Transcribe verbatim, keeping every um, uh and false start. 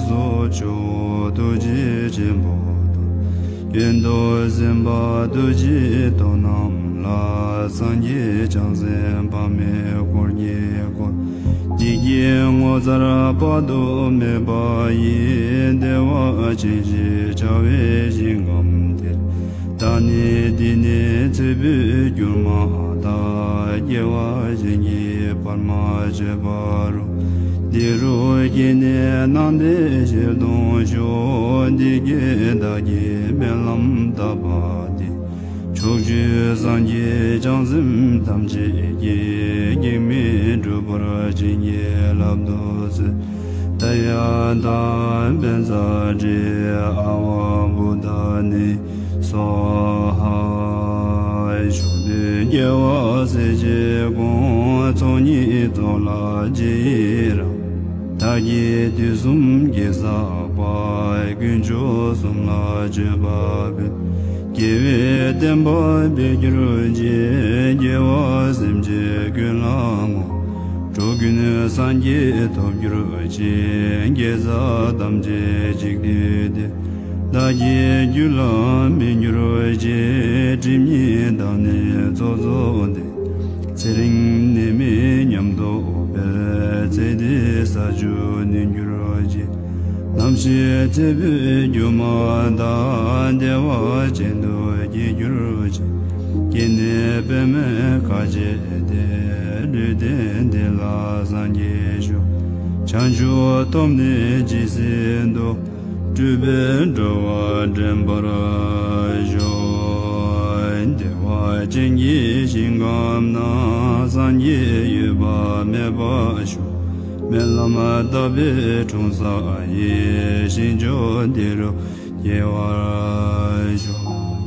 སོགས་ཆུ་བོ་ཐུགས་རྗེ་ཆེན་པོ་དང་། ཡོན་ཏན་སེམས་དཔའ་ཐུགས་རྗེ་ཐོབ་རྣམས་ལ། སངས་རྒྱས་བྱང་སེམས་དཔག་མེད་འཁོར་གྱིས་བསྐོར། བདེ་སྐྱིད་ངོ་མཚར་དཔག་ཏུ་མེད་པ་ཡི། བདེ་བ་ཅན་ཞེས་བྱ་བའི་ཞིང་ཁམས་དེར། བདག་ནི་འདི་ནས་ཚེ་འཕོས་གྱུར་མ་ཐག། སྐྱེ་བ་གཞན་གྱིས་བར་མ་ཆོད་པ་རུ། འདི་རུ་སྐྱེས་ནས་སྣང་མཐའི་ཞལ་མཐོང་ཤོག། འདི་སྐད་བདག་གིས་སྨོན་ལམ་བཏབ་པ་དེ། ཕྱོགས་བཅུའི་སངས་རྒྱས་བྱང་སེམས་ཐམས་ཅད་ཀྱིས། གེགས་མེད་འགྲུབ་པར་བྱིན་གྱིས་བརླབ་ཏུ་གསོལ། ཏདྱ་ཐཱ། བཛྲ་ཨ་ཝ་བོ་དྷ་ནི་སྭཱ་ཧཱ། ཕྱོགས་དུས་རྒྱལ་བ་སྲས་བཅས་དགོངས། ཚོགས་གཉིས་རྫོགས་ལ་རྗེས་ཡི་རང་། བདག་གིས་དུས་གསུམ་དགེ་བསགས་པ། དཀོན་མཆོག་གསུམ་ལ་མཆོད་པ་ཕུལ། རྒྱལ་བའི་བསྟན་པ་འཕེལ་གྱུར་ཅིག། རྒྱལ་བ་སེམས་ཅན་ཀུན་ལ་བསྔོ། འགྲོ་ཀུན་སངས་རྒྱས་ཐོབ་གྱུར་ཅིག། དགེ་རྩ་ཐམས་ཅད་གཅིག་བསྡུས་ཏེ། བདག་གི་རྒྱུད་ལ་སྨིན་གྱུར་ཅིག། སྒྲིབ་གཉིས་དག་ནས་ཚོགས་རྫོགས་ཏེ། ཚེ་རིང་ནད་མེད་ཉམས་རྟོགས་འཕེལ། ཚེ་འདིའི་ས་བཅུ་ནོན་གྱུར་ཅིག། ནམ་ཞིག་ཚེ་འཕོས་གྱུར་མ་ཐག། བདེ་བ་ཅན་དུ་སྐྱེ་གྱུར་ཅིག། སྐྱེས་ནས་པདྨའི་ཁ་བྱེ་སྟེ། ལུས་རྟེན་འདི་ལ་སངས་རྒྱས་ཤོག། བྱང་ཆུབ་ཐོབ་ནས་ཇི་སྲིད་དུ། སྤྲུལ་པའི་འགྲོ་བ་འདྲེན་པར་ཤོག། བདེ་བ་ཅན་གྱི་ཞིང་ཁམས་ན། སངས་རྒྱས་འོད་དཔག་མེད་པ་ཤོག། སྨོན་ལམ་བཏབ་པའི་འཁྲུངས་ས་ཡི། ཞིང་མཆོག་འདི་རུ་སྐྱེ་བར་ཤོག།